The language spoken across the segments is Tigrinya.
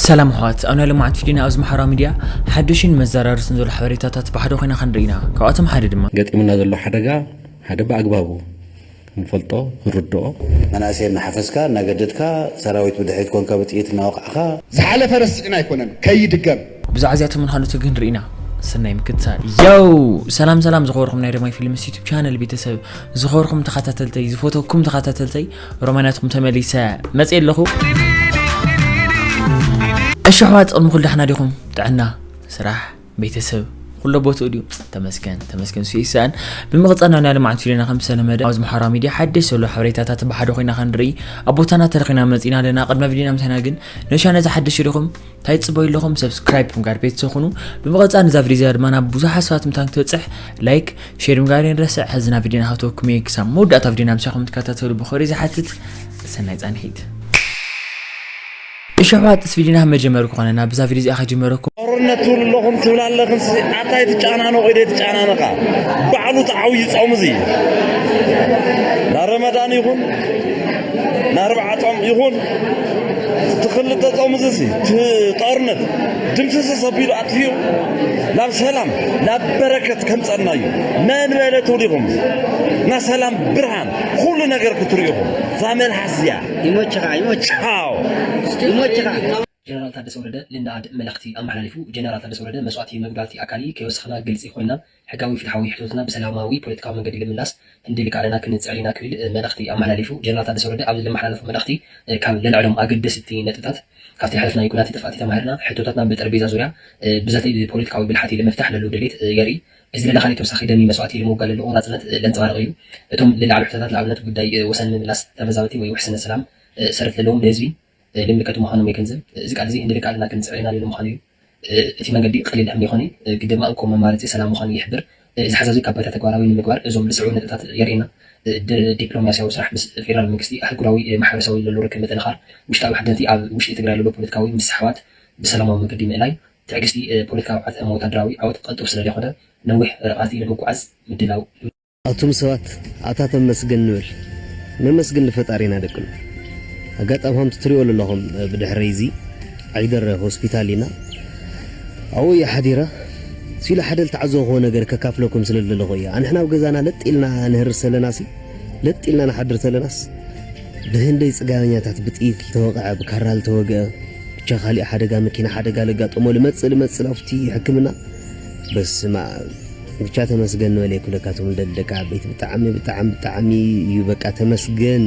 ሰላም ኣሕዋት፣ ኣብ ናይ ሎማዓንቲ ቪድዮና ኣብዚ ማሕበራዊ ሚድያ ሓዱሽን መዘራረብትን ዘሎ ሓበሬታታት ብሓደ ኮይና ክንርኢ ኢና። ካብኣቶም ሓደ ድማ ገጢሙና ዘሎ ሓደጋ ሓደ ብኣግባቡ ክንፈልጦ ክንርድኦ። መናእሰይ እናሓፈስካ እናገደድካ ሰራዊት ብድሕሪት ኮንካ ብጥይት እናወቃዕካ ዝሓለፈ ረሲዕና ኣይኮነን፣ ከይድገም። ብዛዕባ እዚኣቶም ምንሃኑቱ ክንርኢ ኢና። ሰናይ ምክትታል። ዮው! ሰላም ሰላም ዝኸበርኩም ናይ ደማይ ፊልምስ ዩቱብ ቻነል ቤተሰብ፣ ዝኸበርኩም ተኸታተልተይ፣ ዝፈተኩም ተኸታተልተይ፣ ሮማናትኩም ተመሊሰ መጽእ ኣለኹ። እሺ ኣሕዋት፣ ቅድሚ ኩሉ ደሕና ዲኹም? ጥዕና፣ ስራሕ፣ ቤተሰብ፣ ኩሎ ቦትኡ ድዩ? ተመስገን፣ ተመስገን፣ እሱ ይስኣን። ብምቕጻል ናይ ሎማዓንቲ ቪድዮና ከም ዝተለመደ ኣብዚ ማሕበራዊ ሚድያ ሓደሽ ዘሎ ሓበሬታታት ብሓደ ኮይና ክንርኢ ኣብ ቦታና ተረኺና መጺና ኣለና። ቅድሚ ቪድዮና ምሳና ግን ነሻ ነዚ ሓደሽ ዲኹም? እንታይ ትጽበዩ ኣለኹም? ሰብስክራይብ ምግባር ቤተሰብ ኩኑ። ብምቕጻል ነዛ ቪድዮ እዚኣ ድማ ናብ ብዙሓት ሰባት ምታን ክትበጽሕ ላይክ፣ ሼር ምግባር የንረስዕ። ሕዚ ናብ ቪድዮና ሃተወኩም እየ። ክሳብ መወዳእታ ቪድዮና ምሳኹም ትከታተሉ ብኽብሪ ዝሓትት። ሰናይ ጻንሒት። እሺ ኣሕዋት፣ ቪድዮና ካብ መጀመርኩ ኮነ ናብ ብዛ ቪድዮ እዚኣ ከጀመረኩም። ጦርነት ትብሉ ኣለኹም ትብል ኣለኽን ሲ፣ ኣታይ ትጨናነቑ ኢደ ትጨናነቓ። ባዕሉ እቲ ዓብዪ ጾም እዚ። ናብ ረመዳን ይኹን፣ ናብ ርብዓ ጾም ይኹን፣ እቲ ክልተ ጾም እዚ ሲ፣ እቲ ጦርነት ድምስስስ ኣቢሉ ኣጥፊኡ፣ ናብ ሰላም፣ ናብ በረከት ከምጸና እዩ። መን በለ ትብሉ ኢኹም? ናብ ሰላም ብርሃን፣ ኩሉ ነገር ክትርእዩ ኢኹም። እዛ መልሓስ እዚኣ። ይሞችኻ፣ ይሞች-፣ ቻው። ይሞችኻ። ጀነራል ታደሰ ወረደ ልንኣድ መልእኽቲ ኣመሓላሊፉ። ጀነራል ታደሰ ወረደ መስዋእቲ መጉዳልቲ ኣካል እዩ፣ ከይወሰኽና ግልፂ ኮይና ሕጋዊ ፍትሓዊ ሕቶትና ብሰላማዊ ፖለቲካዊ መንገዲ ልምላስ ክንደሊ ቃለና ክንፅዕር ኢና ክብል መልእኽቲ ኣመሓላሊፉ። ጀነራል ታደሰ ወረደ ኣብ ለመሓላለፎ መልእኽቲ ካብ ለልዕሎም ኣገደስቲ ነጥብታት ካብቲ ሓለፍናዮ ኩናት ጠፋእቲ ተማሂርና ሕቶታትና ብጠረጴዛ ዙርያ ብዘተይ ብፖለቲካዊ ብልሓት ለመፍታሕ ለሎ ድሌት የርኢ። እዚ ለለ ካልእ ተወሳኺ ደሚ መስዋእቲ ለምውጋድ ለሎ ቆራፅነት ለንፀባርቕ እዩ። እቶም ለልዓሉ ሕቶታት ንኣብነት ጉዳይ ወሰን ምምላስ ተመዛበልቲ ወይ ውሕስነት ሰላም ሰረት ለለዎም ብህዝቢ ልምልከቱ ምዃኖም የገንዝብ። እዚ ቃል እዚ ህንደሊ ቃልና ክንጽዕር ኢና ልብል ምዃኑ እዩ። እቲ መንገዲ ቀሊል ከም ዘይኮነ ግደማ እንኮ መማረጺ ሰላም ምዃኑ ይሕብር። እዚ ሓሳብ እዚ ካብ ባይታ ተግባራዊ ንምግባር እዞም ልስዑ ነጥብታት የርእየና። ድ-፣ ዲፕሎማስያዊ ስራሕ ምስ ፌደራል መንግስቲ ኣህጉራዊ ማሕበረሰብ ዘሎ ርክብ ምጥንኻር፣ ውሽጣዊ ሓድነቲ ኣብ ውሽጢ ትግራይ ዘሎ ፖለቲካዊ ምስሕሓባት ብሰላማዊ መንገዲ ምእላይ፣ ትዕግስቲ ፖለቲካዊ ዓወት ወታደራዊ ዓወት ቅልጡፍ ስለ ዘይኮነ ነዊሕ ርሕቀት ንምጉዓዝ ምድላው። ኣቱም ሰባት ኣታ ተመስገን ንበል። ነመስግን ንፈጣሪና ደቅኑ። ኣጋጣሚ ከምቲ ትሪኦ ዘለኹም ብድሕረይ እዚ ዓይደር ሆስፒታል ኢና። ኣብኡ እየ ሓዲረ። ሲሉ ሓደ ልተዓዘብክዎ ነገር ከካፍለኩም ስለ ዝደለኹ እየ። ኣንሕና ኣብ ገዛና ለጥ ኢልና ንህርስ ተለናሲ፣ ለጥ ኢልና ንሓድር ተለናስ፣ ብህንደይ ጽጋበኛታት ብጥይት ዝተወቕዐ፣ ብካራ ዝተወግአ፣ ብቻ ካሊእ ሓደጋ፣ መኪና ሓደጋ ለጋጠሞ ልመጽእ፣ ልመጽእ ናብቲ ሕክምና። በስመ ኣብ። ብቻ ተመስገን ንበል እየ ክብለካ፣ እቶም ደቂ ዓበይቲ ብጣዕሚ፣ ብጣዕሚ፣ ብጣዕሚ እዩ በቃ ተመስገን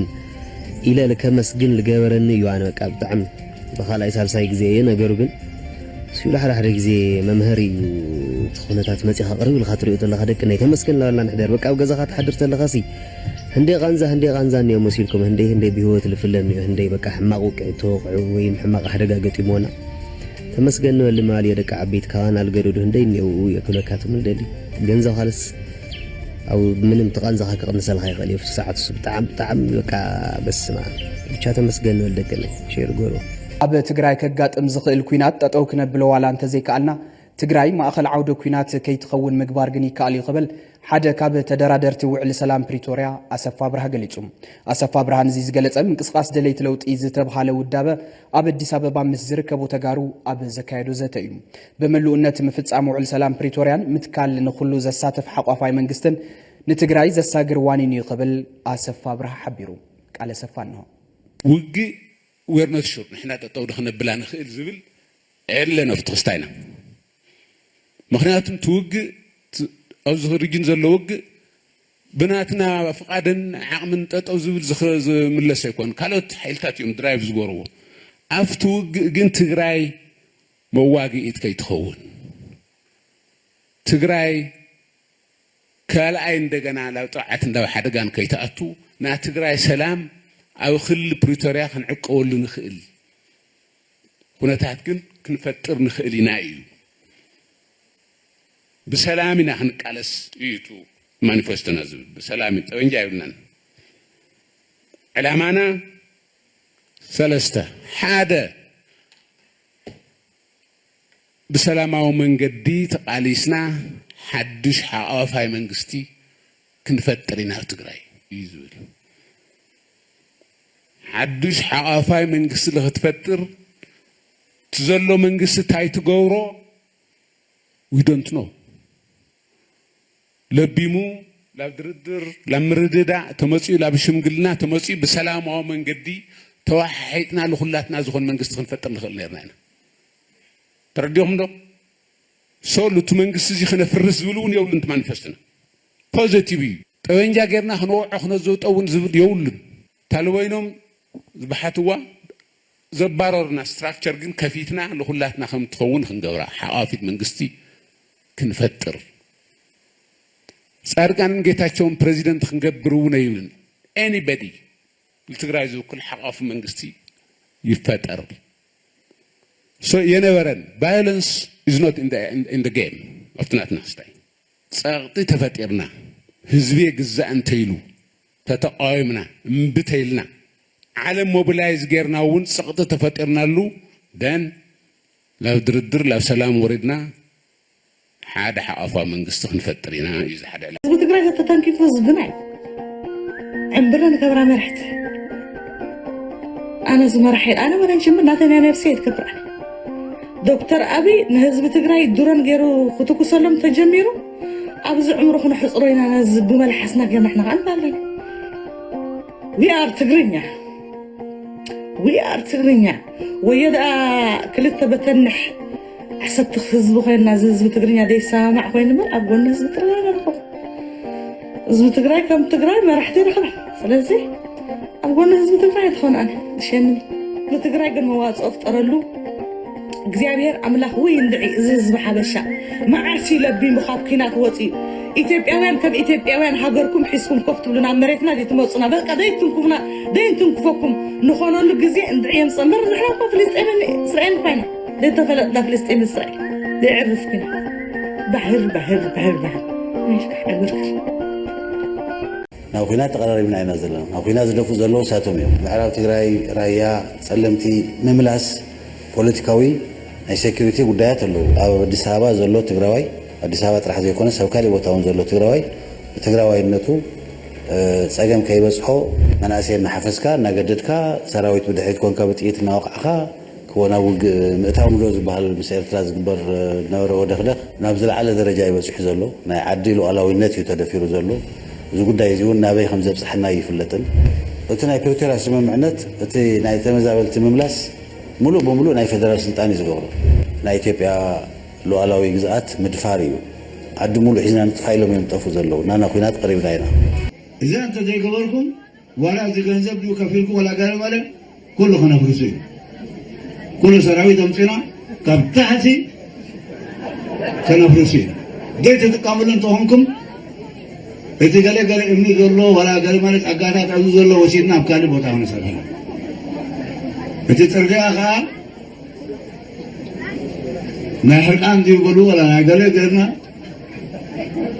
ኢለ ልከመስግን ልገበረኒ እዩ ኣነ በቃ ብጣዕሚ። ብኻልኣይ ሳልሳይ ግዜ እየ ነገሩ ግን፣ ሲሉ ሓደ ሓደ ግዜ መምሀሪ እዩ። እቲ ኩነታት መጺኻ ቅርብ ኢልካ ትሪኦ ተለኻ ደቂ ናይ ተመስገን እናበልና ንሕደር። በቃ ኣብ ገዛኻ ትሓድር ተለኻሲ፣ ህንደይ ቃንዛ፣ ህንደይ ቃንዛ እኒኦ መሲልኩም፣ ህንደይ፣ ህንደይ ብህይወት ልፍለ እኒኦ፣ ህንደይ በቃ ሕማቕ ውቅዒ ተወቕዑ ወይም ሕማቕ ሓደጋ ገጢሞና። ተመስገን ንበል ምባል እየ ደቂ ዓበይቲ፣ ካባና ልገደዱ ህንደይ እኒኦ እየ ክብለካ ትምልደሊ። ገንዘብ ካልስ ኣብ ምንም ተቃንዛኻ ክቕንሰልካ ይኽእል እዩ። ኣብቲ ሰዓት እሱ ብጣዕሚ፣ ብጣዕሚ በቃ በስመ ኣብ። ብቻ ተመስገን ንበል ደቅነ። ሼር ገሩ። ኣብ ትግራይ ከጋጥም ዝኽእል ኲናት ጠጠው ክነብሎ ዋላ እንተዘይከኣልና፣ ትግራይ ማእኸል ዓውደ ኲናት ከይትኸውን ምግባር ግን ይከኣል እዩ ክብል ሓደ ካብ ተደራደርቲ ውዕሊ ሰላም ፕሪቶርያ ኣሰፋ ኣብርሃ ገሊጹ። ኣሰፋ ኣብርሃ ነዚ ዝገለጸ ምንቅስቓስ ደለይቲ ለውጢ ዝተብሃለ ውዳበ ኣብ ኣዲስ ኣበባ ምስ ዝርከቡ ተጋሩ ኣብ ዘካየዶ ዘተ እዩ። ብምሉእነት ምፍጻም ውዕል ሰላም ፕሪቶርያን ምትካል ንኹሉ ዘሳትፍ ሓቋፋይ መንግስትን ንትግራይ ዘሳግር ዋኒን እዩ ክብል ኣሰፋ ኣብርሃ ሓቢሩ። ቃል ኣሰፋ እንሆ። ውግእ we're not sure፣ ንሕና ጠጠው ዶ ክነብላ ንኽእል ዝብል የለን ኣብቲ ክስታይና። ምኽንያቱም እቲ ውግእ፣ ት-፣ ኣብዚ ሪጅን ዘሎ ውግእ ብናትና ፍቓድን ዓቕምን ጠጠው ዝብል ዝኽ-፣ ዝምለስ ኣይኮን። ካልኦት ሓይልታት እዮም ድራይቭ ዝገርዎ። ኣብቲ ውግእ ግን ትግራይ መዋግኢት ከይትኸውን፣ ትግራይ ካልኣይ እንደገና ናብ ጥብዓት እንዳብ ሓደጋን ከይትኣቱ፣ ናይ ትግራይ ሰላም ኣብ ክልል ፕሪቶርያ ክንዕቀበሉ ንኽእል ኩነታት ግን ክንፈጥር ንኽእል ኢና እዩ። ብሰላም ኢና ክንቃለስ እዩ እቲ ማኒፌስቶና ዝብል። ብሰላም እዩ፣ ጠበንጃ የብልናን። ዕላማና ሰለስተ፣ ሓደ፣ ብሰላማዊ መንገዲ ተቓሊስና ሓድሽ ሓቋፋይ መንግስቲ ክንፈጥር ኢና ኣብ ትግራይ እዩ ዝብል። ሓድሽ ሓቋፋይ መንግስቲ ንክትፈጥር እቲ ዘሎ መንግስቲ እንታይ ትገብሮ we don't know። ለቢሙ ላብ ድርድር ላብ ምርድዳእ ተመፂኡ ላብ ሽምግልና ተመፂኡ ብሰላማዊ መንገዲ ተወሓሒጥና ንኩላትና ዝኾን መንግስቲ ክንፈጥር ንኽእል ነርና ኢና። ተረዲኹም ዶ? ሶ ሉቱ መንግስቲ እዚ ክነፍርስ ዝብል እውን የብሉን። እቲ ማኒፌስቶና ፖዘቲቭ እዩ። ጠበንጃ ጌርና ክነወዖ ክነዘውጠ እውን ዝብል የብሉን። ታልቦይኖም ዝበሓትዋ ዘባረሩና ስትራክቸር ግን ከፊትና ንኹላትና ከም ትኸውን ክንገብራ ሓቋፊት መንግስቲ ክንፈጥር። ፃድቃንን ጌታቸውን ፕሬዚደንት ክንገብር እውን ኣይብልን። ኤኒበዲ ንትግራይ ዝውክል ሓቋፊ መንግስቲ ይፈጠር። ሶ የነበረን violence is not in the game of ትናትና ስታይ ፀቕጢ ተፈጢርና ህዝቢ ግዛእ እንተይሉ ተተቃዊምና እምቢ ተይልና ዓለም ሞቢላይዝ ጌርና እውን ፀቕጢ ተፈጢርናሉ ደን ናብ ድርድር ናብ ሰላም ወሪድና ሓደ ሓቋፋዊ መንግስቲ ክንፈጥር ኢና እዩ ዝሓደ ዕላማ። ህዝቢ ትግራይ ተተንኪፉ ህዝብና እዩ። ዕምብረ ንከብራ መርሕቲ ኣነ ዝመራሕ ኣነ መረን ሽምር ናተኛ ነብሲ የትከብር ኣነ ዶክተር ኣብይ ንህዝቢ ትግራይ ድሮን ገይሩ ክትኩሰሎም ተጀሚሩ ኣብዚ ዕምሩ ክነሕፅሮ ኢና ነዚ ብመልሓስና ገመሕና ከኣ ንባለን we are ትግርኛ we are ትግርኛ ወዮ ደኣ ክልተ በተንሕ ሕሰቲ ህዝቢ ኮይና እዚ ህዝቢ ትግርኛ ዘይሰማማዕ ኮይኑ እምበር ኣብ ጎኒ ህዝቢ ትግራይ ንረኸብ ህዝቢ ትግራይ ከም ትግራይ መራሕቲ ይረኸበ ስለዚ ኣብ ጎኒ ህዝቢ ትግራይ ኣይትኾን ኣነ እሸኒ ንትግራይ ግን መዋፅኦ ፍጠረሉ እግዚኣብሔር ኣምላኽ ውይ እንድዒ እዚ ህዝቢ ሓበሻ መዓስ እዩ ለቢሙ ካብ ኲናት ወፂኡ ኢትዮጵያውያን ከም ኢትዮጵያውያን ሃገርኩም ሒዝኩም ኮፍ ትብሉ ናብ መሬትና ዘይትመፁና በቃ ዘይትንኩፍና ዘይንትንክፈኩም ንኾነሉ ግዜ እንድዒ የምፅእ እምበር ንሕና እኮ ፍልስጤምን እስራኤል እኳ ኢና ዘይተፈለጥና ፍልስጤም እስራኤል ዘይዕርፍ ኲናት ባህር ባህር ባህር ባህር ናይ ሽካሕ ዕብርክር ናብ ኲናት ተቐራሪብና ኢና ዘለና። ናብ ኲናት ዝደፍኡ ዘለዉ ንሳቶም እዮም። ምዕራብ ትግራይ፣ ራያ፣ ፀለምቲ ምምላስ ፖለቲካዊ ናይ ሴኩሪቲ ጉዳያት ኣለዉ። ኣብ ኣዲስ ኣበባ ዘሎ ትግራዋይ ኣዲስ ኣበባ ጥራሕ ዘይኮነስ ኣብ ካሊእ ቦታ እውን ዘሎ ትግራዋይ ብትግራዋይነቱ ፀገም ከይበፅሖ መናእሰይ እናሓፈስካ እናገደድካ ሰራዊት ብድሕሪት ኮንካ ብጥይት እናወቃዕካ ክወና ውግእ ምእታው ንዶ ዝበሃል ምስ ኤርትራ ዝግበር ዝነበረ ወደኽደኽ ናብ ዝለዓለ ደረጃ እዩ በፂሑ ዘሎ። ናይ ዓዲ ሉዓላዊነት እዩ ተደፊሩ ዘሎ። እዚ ጉዳይ እዚ እውን ናበይ ከም ዘብፅሐና ኣይፍለጥን። እቲ ናይ ፕሪቶርያ ስምምዕነት እቲ ናይ ተመዛበልቲ ምምላስ ሙሉእ ብሙሉእ ናይ ፌደራል ስልጣን እዩ ዝገብሮ። ናይ ኢትዮጵያ ሉዓላዊ ግዝኣት ምድፋር እዩ። ዓዲ ሙሉእ ሒዝና ንጥፋእ ኢሎም እዮም ዝጠፍኡ ዘለዉ። ናና ኲናት ቀሪብና ኢና። እዚኣ እንተዘይገበርኩም ዋላ እዚ ገንዘብ ድዩ ከፊልኩም ዋላ ገለ መለ ኩሉ ከነፍርሱ ኢና። ኩሉ ሰራዊት ኣምፂና ካብ ታሕቲ ከነፍርሱ ኢና። ዘይትጥቀምሉ እንተኾንኩም እቲ ገለ ገለ እምኒ ዘሎ ዋላ ገለ መለ ጸጋታት ኣብዚ ዘሎ ወሲድና ኣብ ካልእ ቦታ ክነሳፍር ኢና። እቲ ጽርግያ ከኣ ናይ ሕርቃን ድዩ በሉ ዋላ ናይ ገለ ገርና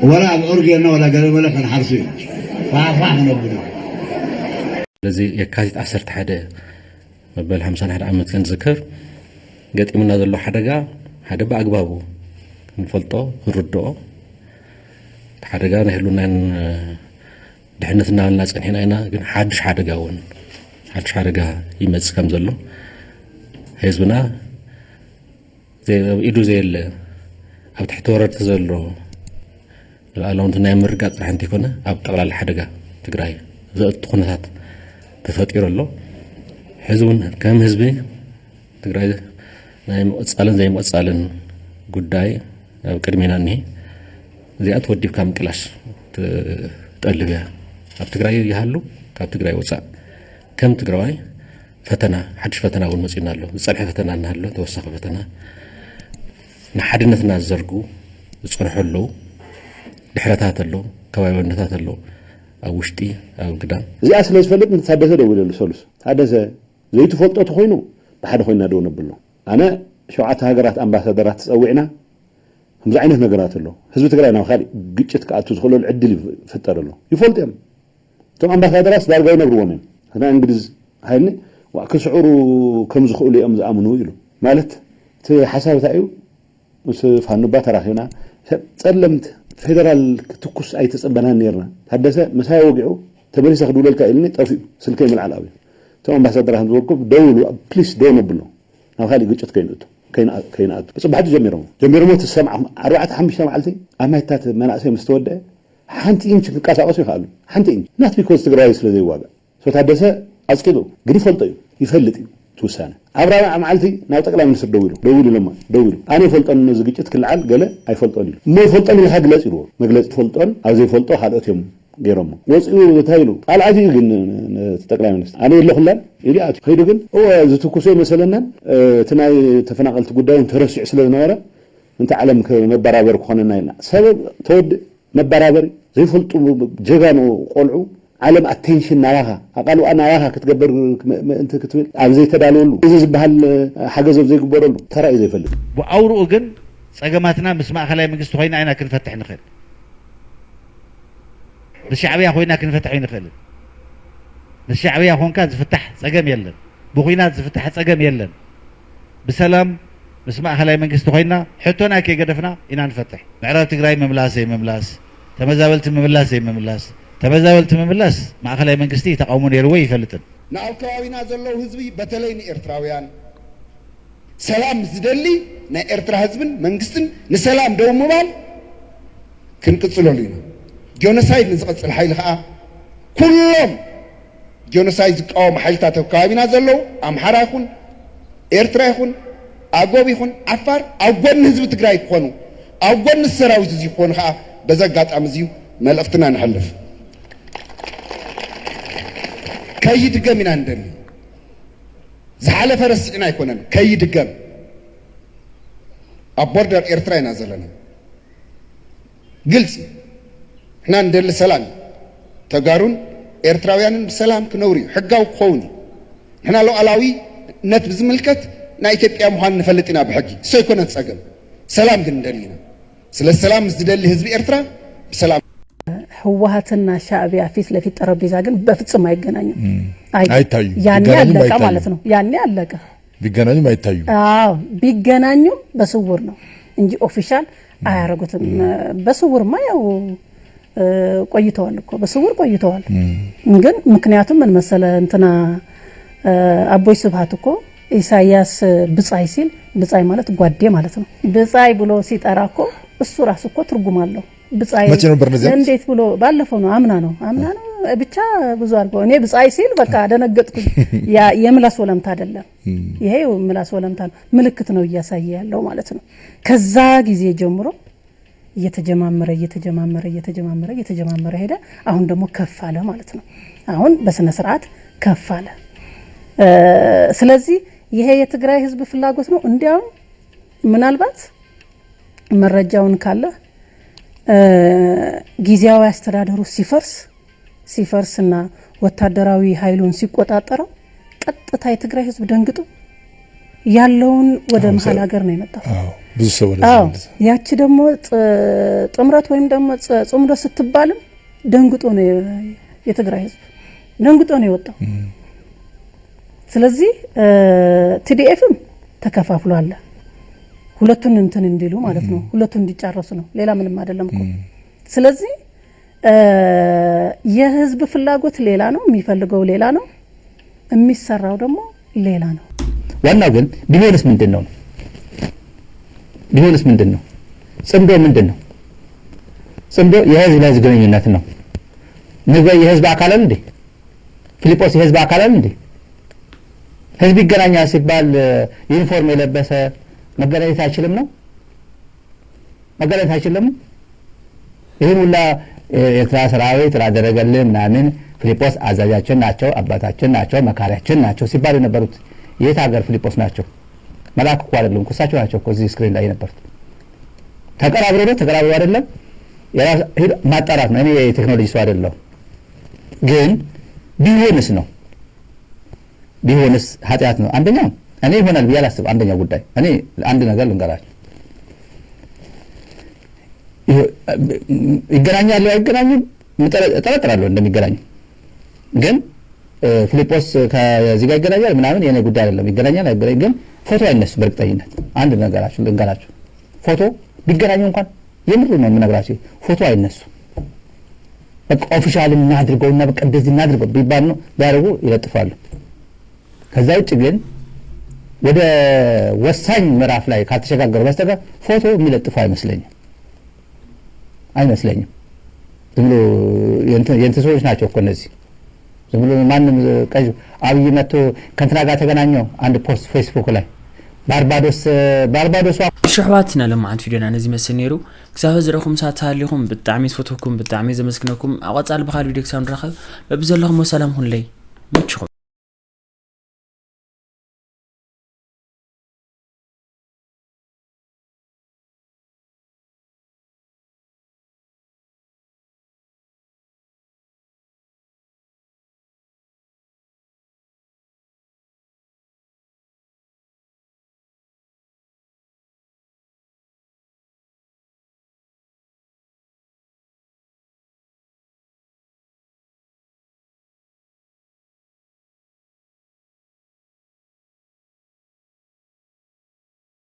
ወላ ኣብ ዑር ጌርና ወላ ገለ በለ ከንሓርሱ ኢና ፋሕፋሕ ክነብሉ ኢና። ስለዚ የካቲት ዓሰርተ ሓደ መበል ሓምሳን ሓደ ዓመት ክንዝክር ገጢሙና ዘሎ ሓደጋ ሓደ ብኣግባቡ ክንፈልጦ ክንርድኦ እቲ ሓደጋ ናይ ህሉናን ድሕነት እናበልና ፀኒሕና ኢና። ግን ሓድሽ ሓደጋ እውን ሓድሽ ሓደጋ ይመፅእ ከም ዘሎ ህዝብና ኣብ ኢዱ ዘየለ ኣብ ትሕቲ ወረርቲ ዘሎ ሉዓላውነት ናይ ምርግጋፅ ጥራሕ እንተይኮነ ኣብ ጠቕላላ ሓደጋ ትግራይ ዘእቱ ኩነታት ተፈጢሩ ኣሎ። ሕዚ እውን ከም ህዝቢ ትግራይ ናይ ምቕፃልን ዘይምቕፃልን ጉዳይ ኣብ ቅድሜና እኒሀ። እዚኣ ተወዲብካ ምቅላስ ትጠልብ እያ። ኣብ ትግራይ ይሃሉ ካብ ትግራይ ወፃእ ከም ትግራዋይ ፈተና ሓድሽ ፈተና እውን መፂኡና ኣሎ። ዝፀንሐ ፈተና እናሃሎ ተወሳኺ ፈተና ንሓድነትና ዝዘርጉ ዝፀንሑ ኣለዉ። ድሕረታት ኣለዉ፣ ከባብያውነታት ኣለዉ። ኣብ ውሽጢ ኣብ ግዳም እዚኣ ስለ ዝፈልጥ ንታደሰ ደዊለሉ ሰሉስ ታደሰ ዘይትፈልጦ ተኾይኑ ብሓደ ኮይና ደው ነብሎ። ኣነ ሸውዓተ ሃገራት ኣምባሳደራት ተፀዊዕና ከምዚ ዓይነት ነገራት ኣሎ። ህዝቢ ትግራይ ናብ ካሊእ ግጭት ክኣቱ ዝኽእለሉ ዕድል ይፍጠር ኣሎ። ይፈልጡ እዮም። እቶም ኣምባሳደራት ዳርጋ ይነግርዎም እዮም። ክና እንግሊዝ ሃይኒ ዋእ ክስዕሩ ከም ዝኽእሉ እዮም ዝኣምኑ ኢሉ። ማለት እቲ ሓሳብ እንታይ እዩ? ምስ ፋኑባ ተራኺብና ሰብ ጸለምት ፌደራል ክትኩስ ኣይተጸበናን ነርና። ታደሰ ምሳይ ወጊዑ ተመሊሰ ክድውለልካ ኢልኒ ጠፊኡ ስልከይ ምልዓል ኣብዩ። እቶም ኣምባሳደራት ዝበልኩም ደውሉ ፕሊስ ደው ነብሎ። ናብ ካልእ ግጭት ከይንእቱ ከይንኣ- ከይንኣቱ ጽባሕቲ ጀሚሮም ጀሚሮሞ ትሰምዓ ኣርባዕተ ሓሙሽተ መዓልቲ ኣብ ማይታት መናእሰይ ምስ ተወደአ ሓንቲ ኢንች ክንቀሳቀሱ ይኽኣሉ ሓንቲ ኢንች not because ትግራይ ስለ ዘይዋጋእ ሰው ታደሰ ኣጽቂጡ ግን ይፈልጦ እዩ ይፈልጥ እዩ ትውሳነ ኣብ ራብዓ መዓልቲ ናብ ጠቅላይ ሚኒስትር ደዊሉ ደዊሉ ኢሎማ ደዊሉ ኣነ ይፈልጦን ነዚ ግጭት ክልዓል ገለ ኣይፈልጦን ኢሉ እሞ ይፈልጦን ኢልካ ግለጽ ኢልዎ መግለጺ ትፈልጦን ኣብ ዘይፈልጦ ካልኦት እዮም ገይሮሞ ወፂኡ እንታይ ኢሉ ቃል ዓትዩ ግን ነቲ ጠቅላይ ሚኒስትር ኣነ የለኹላን ኢሉ ኣትዩ ከይዱ ግን እወ ዝትኩሶ ይመሰለናን እቲ ናይ ተፈናቀልቲ ጉዳይ ተረሲዑ ስለ ዝነበረ ምንታ ዓለም መበራበር ክኾነና ኢልና ሰበብ ተወድእ መበራበሪ ዘይፈልጡ ጀጋኑ ቆልዑ ዓለም ኣቴንሽን ናባኻ ኣቃልዋ ናባኻ ክትገበር ምእንቲ ክትብል ኣብ ዘይተዳለወሉ እዚ ዝበሃል ሓገዝ ኣብ ዘይግበረሉ ተራእዩ ዘይፈልጥ ብኣውርኡ ግን ጸገማትና ምስ ማእኸላይ መንግስቲ ኮይና ኢና ክንፈትሕ ንኽእል። ምስ ሻዕብያ ኮይና ክንፈትሕ ኣይንኽእልን። ምስ ሻዕብያ ኮንካ ዝፍታሕ ጸገም የለን። ብኹናት ዝፍታሕ ጸገም የለን። ብሰላም ምስ ማእኸላይ መንግስቲ ኮይና ሕቶና ከይገደፍና ኢና ንፈትሕ። ምዕራብ ትግራይ ምምላስ ዘይምምላስ፣ ተመዛበልቲ ምምላስ ዘይምምላስ፣ ተመዛበልቲ ምምላስ ማእኸላይ መንግስቲ ተቓውሞ ነይርዎ ኣይፈልጥን። ንኣብ ከባቢና ዘለዉ ህዝቢ በተለይ ንኤርትራውያን ሰላም ዝደሊ ናይ ኤርትራ ህዝብን መንግስትን ንሰላም ደው ምባል ክንቅፅለሉ ኢና። ጆኖሳይድ ንዝቐፅል ሓይሊ ከዓ ኩሎም ጆኖሳይድ ዝቃወሙ ሓይልታት ኣብ ከባቢና ዘለዉ ኣምሓራ ይኹን ኤርትራ ይኹን ኣጎብ ይኹን ዓፋር ኣብ ጎኒ ህዝቢ ትግራይ ክኾኑ ኣብ ጎኒ ሰራዊት እዚ ክኾኑ ከዓ በዚ ኣጋጣሚ እዚዩ መልእኽትና ነሕልፍ። ከይድገም ኢና ንደሊ። ዝሓለፈ ረሲዕና ኣይኮነን ከይድገም ኣብ ቦርደር ኤርትራ ኢና ዘለና ግልፂ ንሕና ንደሊ ሰላም እዩ ተጋሩን ኤርትራውያንን ብሰላም ክነብሩ እዩ ሕጋዊ ክኸውን እዩ ንሕና ሉዓላዊነት ብዝምልከት ናይ ኢትዮጵያ ምዃን ንፈልጥ ኢና ብሕጊ እሱ ኣይኮነን ፀገም ሰላም ግን ንደሊ ኢና ስለ ሰላም ምስ ዝደሊ ህዝቢ ኤርትራ ብሰላም ህወሓትና ሻእቢያ ፊት ለፊት ጠረጴዛ ግን በፍጹም አይገናኙም። አይታዩ ያኔ አለቀ ማለት ነው። ያኔ አለቀ። ቢገናኙም አይታዩ። አዎ ቢገናኙም በስውር ነው እንጂ ኦፊሻል አያረጉትም። በስውርማ ያው ቆይተዋል እኮ በስውር ቆይተዋል። ግን ምክንያቱም ምን መሰለ እንትና አቦይ ስብሃት እኮ ኢሳያስ ብጻይ ሲል ብጻይ ማለት ጓዴ ማለት ነው። ብጻይ ብሎ ሲጠራ እኮ እሱ ራሱ እኮ ትርጉም አለው። ብጻይ መቼ ነበር እንደዚህ ያሉት? እንዴት ብሎ ባለፈው ነው አምና ነው አምና ነው ብቻ ብዙ አድርጎ እኔ ብጻይ ሲል በቃ ደነገጥኩኝ። ያ የምላስ ወለምታ አይደለም። ይሄ ምላስ ወለምታ ነው። ምልክት ነው እያሳየ ያለው ማለት ነው። ከዛ ጊዜ ጀምሮ እየተጀማመረ እየተጀማመረ እየተጀማመረ እየተጀማመረ ሄደ። አሁን ደግሞ ከፍ አለ ማለት ነው። አሁን በስነ ስርዓት ከፍ አለ። ስለዚህ ይሄ የትግራይ ህዝብ ፍላጎት ነው። እንዲያውም ምናልባት መረጃውን ካለ ጊዜያዊ አስተዳደሩ ሲፈርስ ሲፈርስና ወታደራዊ ኃይሉን ሲቆጣጠረው ቀጥታ የትግራይ ህዝብ ደንግጦ ያለውን ወደ መሀል ሀገር ነው የመጣው። ብዙ ሰው ወደ ያቺ ደግሞ ጥምረት ወይም ደግሞ ጽምዶ ስትባልም ደንግጦ ነው የትግራይ ህዝብ ደንግጦ ነው የወጣው። ስለዚህ ቲዲኤፍም ተከፋፍሎ አለ። ሁለቱን እንትን እንዲሉ ማለት ነው። ሁለቱን እንዲጫረሱ ነው። ሌላ ምንም አይደለም እኮ። ስለዚህ የህዝብ ፍላጎት ሌላ ነው፣ የሚፈልገው ሌላ ነው፣ የሚሰራው ደግሞ ሌላ ነው። ዋናው ግን ቢሆንስ ምንድን ነው? ቢሆንስ ምንድን ነው? ጽምዶ ምንድን ነው? ጽምዶ የህዝብ ለህዝብ ግንኙነት ነው። ንጎይ የህዝብ አካል አይደል እንዴ? ፊልጶስ የህዝብ አካል አይደል እንዴ? ህዝብ ይገናኛል ሲባል ዩኒፎርም የለበሰ መገናኘት አይችልም ነው? መገናኘት አይችልም? ይህን ሁላ የኤርትራ ሰራዊት ላደረገልህ ምናምን ፊልጶስ አዛዣችን ናቸው፣ አባታችን ናቸው፣ መካሪያችን ናቸው ሲባል የነበሩት የት ሀገር ፊልጶስ ናቸው? መልአክ እኮ አይደሉም እኮ እሳቸው ናቸው እኮ እዚህ ስክሪን ላይ የነበሩት። ተቀራብሮ ነው ተቀራብሮ አይደለም የራስ ሂድ ማጣራት ነው። እኔ የቴክኖሎጂ ሰው አይደለሁም፣ ግን ቢሆንስ ነው ቢሆንስ ኃጢአት ነው። አንደኛ እኔ ይሆናል ብዬ አላስብ። አንደኛ ጉዳይ እኔ አንድ ነገር ልንገራችሁ። ይገናኛሉ አይገናኝም እጠረጥራለሁ እንደሚገናኙ። ግን ፊልጶስ ከዚህ ጋር ይገናኛል ምናምን የኔ ጉዳይ አይደለም። ይገናኛል አይገናኝ ግን ፎቶ አይነሱ። በእርግጠኝነት አንድ ነገራችሁ ልንገራችሁ። ፎቶ ቢገናኙ እንኳን የምር ነው የምነግራችሁ፣ ፎቶ አይነሱ። በቃ ኦፊሻል እናድርገውና በቃ እንደዚህ እናድርገው ቢባል ነው ቢያደርጉ ይለጥፋሉ። ከዛ ውጭ ግን ወደ ወሳኝ ምዕራፍ ላይ ካልተሸጋገሩ በስተቀር ፎቶ የሚለጥፉ አይመስለኝም አይመስለኝም። ዝም ብሎ የእንትን ሰዎች ናቸው እኮ እነዚህ። ዝም ብሎ ማንም ቀይ አብይ መጥቶ ከእንትና ጋር ተገናኘው አንድ ፖስት ፌስቡክ ላይ ባርባዶስ ባርባዶስ ሽሕዋትና ለማዓንት ቪዲዮና ነዚ መስል ነይሩ። ክሳብ ዝረኹም ሳት ሃሊኹም ብጣዕሚ ዝፈትኩም ብጣዕሚ ዘመስግነኩም። ኣቐጻል ብኻል ቪዲዮ ክሳብ ንራኸብ በብዘለኹም ሰላም ሁንለይ ምችኹም።